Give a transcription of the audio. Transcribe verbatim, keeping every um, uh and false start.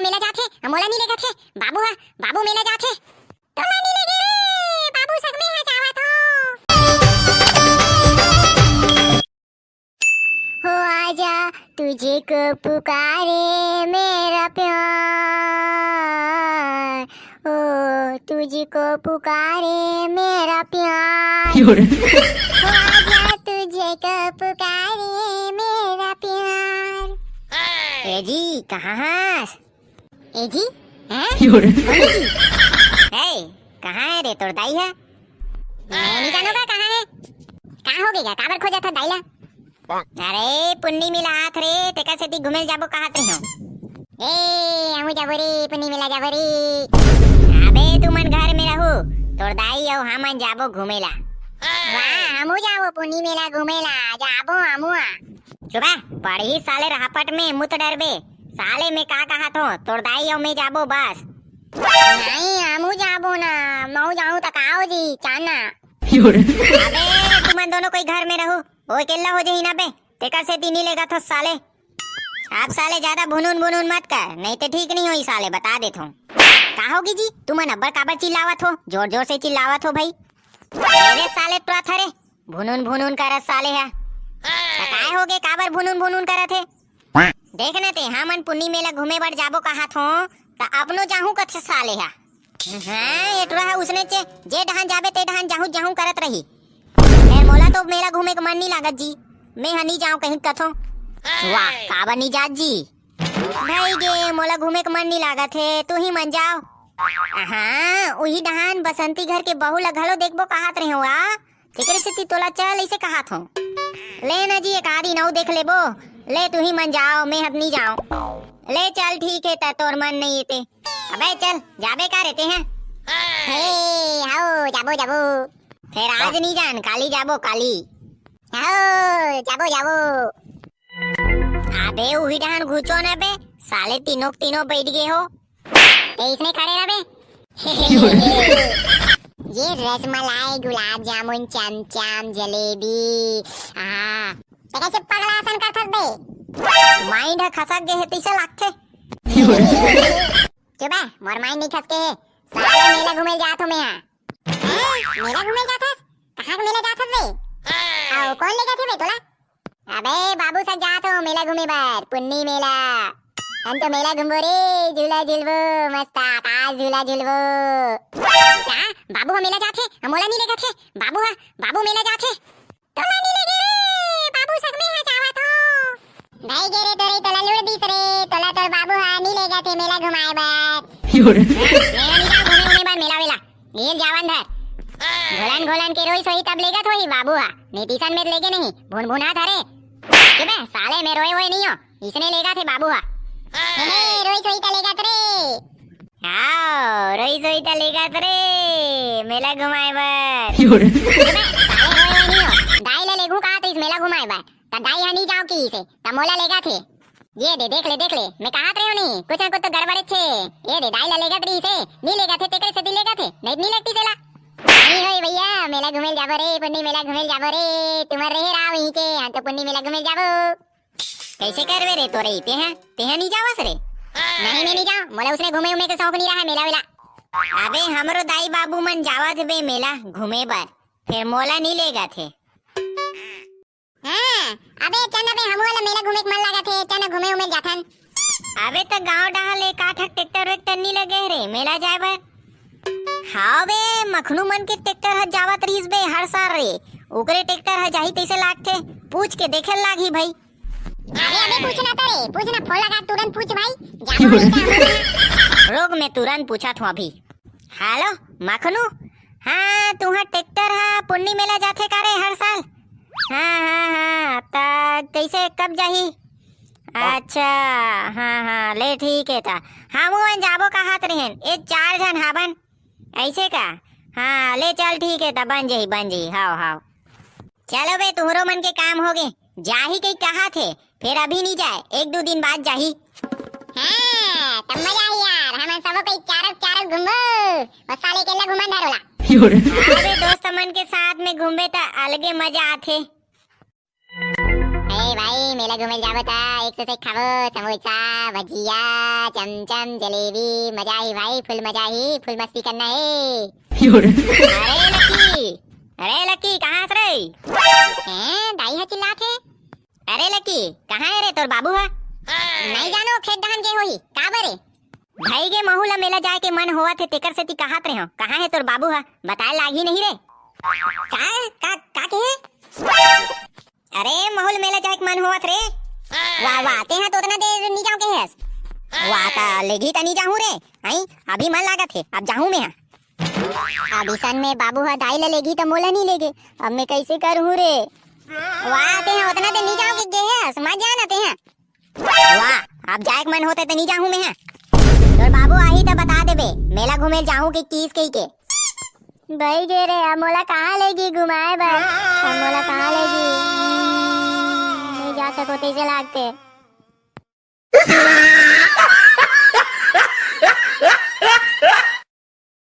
मेला जाथे, मोला नी लेगथे। बाबू हा, बाबू मेला जाथे। तोला नी लेगे रे, बाबू संग में हा जावत हो। हो आजा, तुझे को पुकारे मेरा प्यार, ओ तुझको पुकारे मेरा प्यार। हो आजा, तुझे को पुकारे मेरा प्यार। ए जी, कहाँ हस? ए जी, हैं? ए, कहाँ हे रे तोर दाई हा? मैं नी जानों का कहाँ हे। का होगे गा? काबर खोजत हस दाई ला? अरे, पुन्नी मेला आत रे, तेकर सेती घूमे जाबो कहत रहियो। ए, हमू जाबो रे, पुन्नी मेला जाबो रे। अबे, तुमन घर में रहू, तोर दाई अउ हमन जाबो घूमे ला। वाह, हमू जाबो पुन्नी मेला घूमे ला, जाबो हमू। चुप बे, पड़ही साले रहपट में, मुत डरबे। साले मैं का कहत हों, तोर दाई अउ मैं जाबो बस। नहीं, हमू जाबो ना, मऊ जाऊं त का हो जी, चाना। अबे, तुमन दोनों कोई घर में रहू, ओ अकेल्ला हो जही ना बे, तेकर सेती नी लेगत हों साले। अब साले ज्यादा भुनुन भुनुन मत कर, नहीं ते ठीक नहीं होही साले, बता देत हों। का होगे जी, तुमन अब्बड़ काबर चिल्लावत हो, जोर जोर से चिल्लावत हो भाई। अरे साले टुरा था रे, भुनुन भुनुन करत साले हा। त काय होगे, काबर भुनुन भुनुन करत हे? देख ना ते, हमन पुन्नी मेला घूमे बर जाबो कहत हों, त अपनो जाहूं कथे साले हा। हाँ, ए टुरा हा उसने चे, जे डहान जाबे ते डहान जाहूं जाहूं करत रही। फेर मोला तो मेला घूमे के मन नी लागत जी, मैं हा नी जाऊं कहीं कथों। वाह, काबर नी जात जी? भाई गे, मोला घूमे के मन नी लागत हे, तुही मन जाव। हाँ, उही डहान बसंती घर के बहू ला घलो देखबो कहत रहेंव आ, तेकरे सेती तोला चल अइसे कहत हों। ले ना जी, एक आधी नऊ देख लेबो। ले तुही मन जाव, मैं हब नी जाऊं। ले चल ठीक हे, त तोर मन नइ हे ते। अबे चल, जाबे का रे ते हा? हे, हव, जाबो, जाबो। फेर आज नी जान, काली जाबो, काली। हव, जाबो, जाबो। अबे उही डहान घुचो ना बे, साले तीनों के तीनों बइठ गे हो। ते इसने खड़े रह बे। ये रसमलाई, गुलाब जामुन, चमचम, जलेबी, हाँ। ते कइसे पगला असन करथस बे? Mind ह खसक गे हे तइसे लागथे। चुप बे, मोर mind नइ खसके हे। साले मेला घूमे जात हों मैं हा। हैं? मेला घूमे जाथस? कहाँ के मेला जाथस बे? अउ कोन लेगथे बे तोला? अबे बाबू संग जात हों मेला घूमे बर, पुन्नी मेला। हम तो मेला घूमबो रे, झूला झूलबो, मस्त आकाश झूला झूलबो। का? बाबू हा मेला जाथे, मोला नी लेगथे। बाबू हा, बाबू मेला जाथे। तोला नी लेगे रे, बाबू संग में हा जावत हों। भाई गे रे तोरे, तोला लुड़ दिस रे, तोला तोर बाबू हा नी लेगथे मेला घुमाए बर। मैं नी जाऊं घूमे उमे बर मेला वेला। नील जावन धर। घोलन घोलन के रोइस होही तब लेगत होही बाबू हा। नीतीसन में लेगे नहीं। भुनभुनात हरे। चुप बे, साले मैं रोए वोए नहीं हों। इसने लेगत हे बाबू हा। हे, हे, रोइस होही त लेगत रे। हाव, रोइस होही त लेगत रे। मेला घुमाए बर। चुप बे, साले रोए वोए नहीं हों। दाई ला लेगहूं कहत रहिस मेला घुमाए बर। त दाई हा नी जांव किहिसे। त मोला लेगत हे। ये दे, देख ले, देख ले, मैं कहत रहेंव नहीं, कुछ ना कुछ तो गड़बड़े हे। ये दे, दाई ला लेगत रहिसे, नी लेगत हे, तेकरे सेती लेगत हे, नहीं नी लेगतिस एला। नहीं होय भैया, मेला घूमे ल जाबो रे, पुन्नी मेला घूमे ल जाबो रे, तुमन रहे रहा वहीं के, हम तो पुन्नी मेला घूमे ल जाबो। कइसे करबे रे तोरे, तेहा, तेहा नी जावस रे? नहीं, मैं नी जांव, मोला उसने घूमे उमे के शौक नी रहा, मेला वेला। अबे, हमरो दाई बाबू मन जावत हेबे मेला घूमे बर, फेर मोला नी लेगत हे। हाँ, अबे चल ना बे, हमू ला मेला घूमे के मन लागत हे, चल ना घूमे उमे जाथन। अबे त गांव डहार ले का ठक ट्रैक्टर वैक्टर नी लगे हे रे, मेला जाए बर? हाव बे, मखनू मन के ट्रैक्टर ह जावत रहिस बे हर साल रे, ओकरे ट्रैक्टर ह जाही तइसे लागथे, पूछ के देखे ल लागही भाई। अबे, अबे पूछ ना त रे, पूछ ना, फोन लगा, तुरंत पूछ भाई, जाबो नहीं त हमू ला। रोक, मैं तुरंत पूछत हों अभी। हेलो, मखनू? हाँ, तुंहर ट्रैक्टर ह पुन्नी मेला जाथे का रे हर साल? हाँ, हाँ, हाँ, त कइसे, कब जाही? अच्छा, हाँ, हाँ, ले ठीक हे त। हमू मन जाबो कहत रहेन, ए चार झन हाबन। अइसे का? हाँ, ले चल ठीक हे त, बन जही, बन जही, हाव, हाव। चलो बे, तुंहरो मन के काम होगे। जाही कही कहत हे, फेर अभी नी जाय, एक दू दिन बाद जाही। हाँ, तब मजा आही यार, हमन सबो कोई चारों चारों घूमबो, बस साले अकेल्ला घूमन धर ओला। अबे दोस्त मन के साथ में घूमबे त अलगे मजा आथे। ए, भाई, मेला घूमे जाबो त एक से एक खाबो, समोसा, भजिया, चमचम, जलेबी, मजा ही भाई, फुल मजा ही, फुल मस्ती करना है। अरे लकी, अरे लकी, कहाँ हस रे? हैं, दाई ह चिल्लात हे। अरे लकी, कहाँ हे रे तोर बाबू ह? नहीं जानो, खेत डहन गे होही। का बरे? भाई गे, महू ला मेला जाए के मन होवत हे, तेकर सेती कहत रहे हो। कहाँ हे तोर बाबू ह? बताए लागही नहीं रे। का, का, का कहे? अरे, महू ल मेला जाए के मन होवत रे। वाह, वाह, तेहा तो ओतना देर नी जाहूं कहे हस। वाह, त लेगही त नी जाहूं रे। हई, अभी मन लागत हे, अब जाहूं मैं हा। अब इसन में बाबू ह दाई ल लेगही त मोला नी लेगे। अब मैं कैसे करहूं रे? वाह, तेहा ओतना देर नी जाहूं कहे हस, मत जाना तेहा। वाह, अब जाए के मन होते त नी जाहूं मैं हा। तोर बाबू आही त बता देबे, मेला घूमे ल जाहूं के किस कही के। भाई गे रे, अब मोला कहाँ लेगी घुमाए बर? अब मोला कहाँ लेगी? नहीं जा सको तैसे लागते।